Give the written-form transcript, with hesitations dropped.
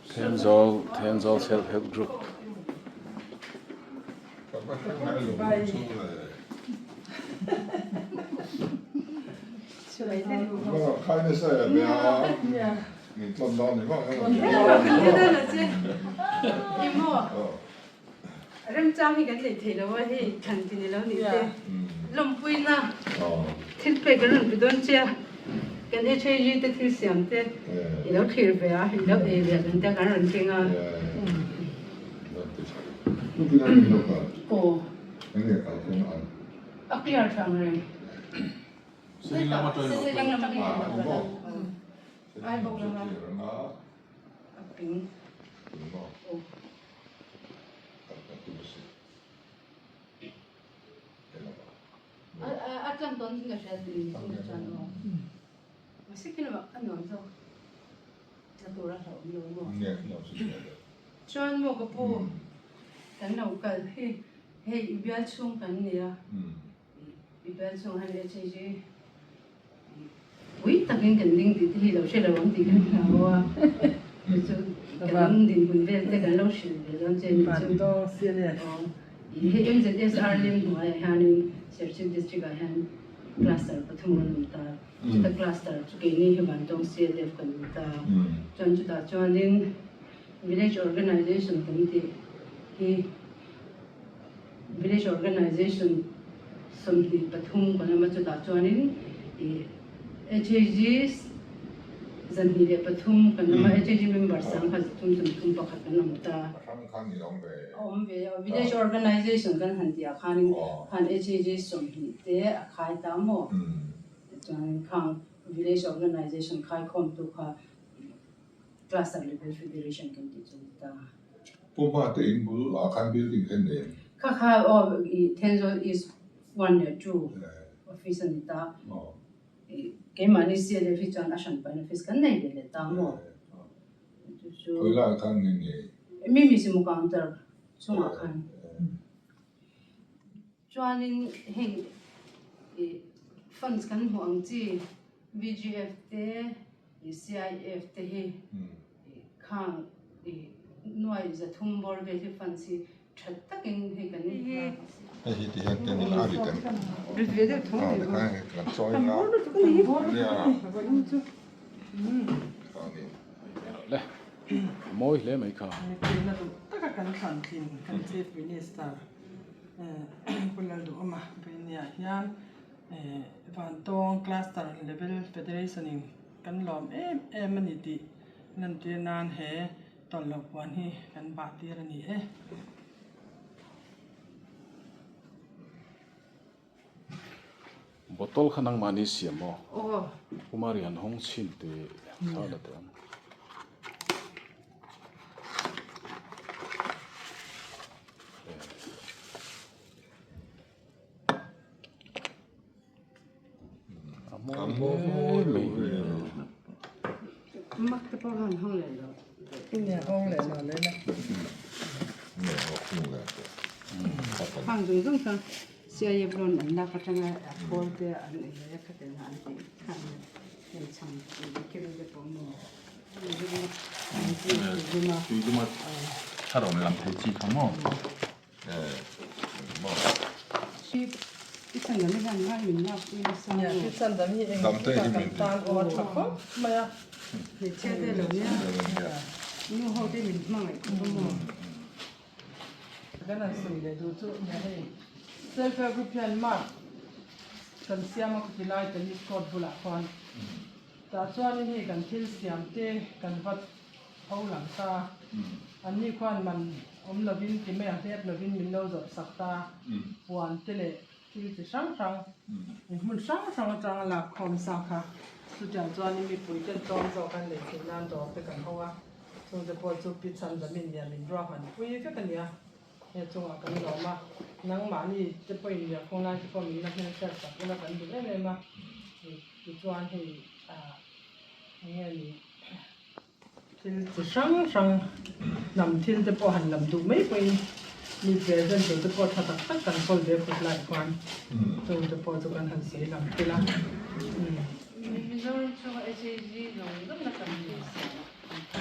Thenzawl Thenzawl Self Help Group. Remchang hi kan nei thei lo a hei thlan chi ni lo ni te lawmpuina thil pek kan rawn pe dawn che a kan HAG te thil siam te i lo thlir ve a i lo ei ve dan te kan rawn keng a. A clear tha ang reng. Ai bawk lama a ping. A tlang tawn in ka hria tih chu chuan aw. Mahse khi lamah a nuam zawk na tur a hlauh awm lo maw? Chuan maw ka pu kan lo kal hi hei i bial chhung kan ni a, i bial chhung han HAG Pui takin kan ding tih te hi lo hre lo ang tih kan hlau a, chu chu kan dinhmun vel te kan lo hrilh ve dawn che ni chu. Hei MZSR lim hnuaiah hianin Serchhip District ah hian cluster pathum kan awm ta, chuta cluster chu keini hi Vantawng CLF kan awm ta, chuan chutah chuanin Village Organization kan tih hi Village Organization 23 kan awm a, chutah chuanin ih HAG 23 kan awm a, HAG member 3131 kan awm ta. A awm ve a, Village Organization kan han tih ah khanin khan HAG 20 te a khai ta maw? Chuanin khang Village Organization khaikhawmtu kha Cluster Level Federation kan tih chu a ni ta. Puma te in bul ah khan building kha nei em? Kha kha aw i Thenzawl East 1 leh 2 office a ni ta. Keimahni CLF hi chuan a hran pahin office kan nei ve leh ta maw? Chu chu. Khawi lai khan nge nei? Mimi Simu counter chungah khan. Chuanin heng i funds kan hmuh ang chi VGF te i CIF te hi khang i nuai 300 bawr vel hi funds hi tha takin hei kan Hei hi ti hian ten ila a rit em? Rit ve deuh tho ni maw? Kan chawi nga nia. Le mawi hle mai kha. Mipui na duh taka kan thlan thin kan Chief Minister Pu Lalduhawma Veinia hian Vantawng Cluster Level Federation in kan lawm em em a ni tih lantir nan he tawlhloh puan hi kan bah tir a ni e. Bottle kha nangmahni siam maw? Kumari han hawng chhin tih thla la teh ang. A mawi hle mai. Mak te pawh han hawng leh lo. Hang zawng zawng kha CIA rawn an lak atanga a khawl te an ei leh a khatin an tih khan hei chhang kil te pawh maw Tui luma thar awm lam thei chi kha maw? Self help group hian mark kan siam a khawti lai tennis court bulah khuan tah chuanin hei kan thil siam te kan vat Tho lang ta. Anni khuan man awm lovin ti mai a hlep lovin min lo zawrh sak ta. Puan te leh thil chi hrang hrang hmun hrang hrang atanga lak khawm sa kha chutiang chuanin mipui ten tlawm zawk an neih theih nan dawr te kan hawng a. Chungte pawh chu pi chhan zamin nia min ruahman pui vek a nia. He chungah kan lawm a, nangmahni te pawhin nia khawng lai te pawh min la hmelhriat sak ula kan duh em em a. Tichuan hei ah eng nge ni. Thil chi hrang hrang hnam thil te pawh han lam duh mai pawhin Mi present tur te pawh tha tak tak kan kawl ve khawp lai khuan chung te pawh chu kan han sawi lang thil a. Mizoram chhunga SHG zawng zawng na kan thil siam a.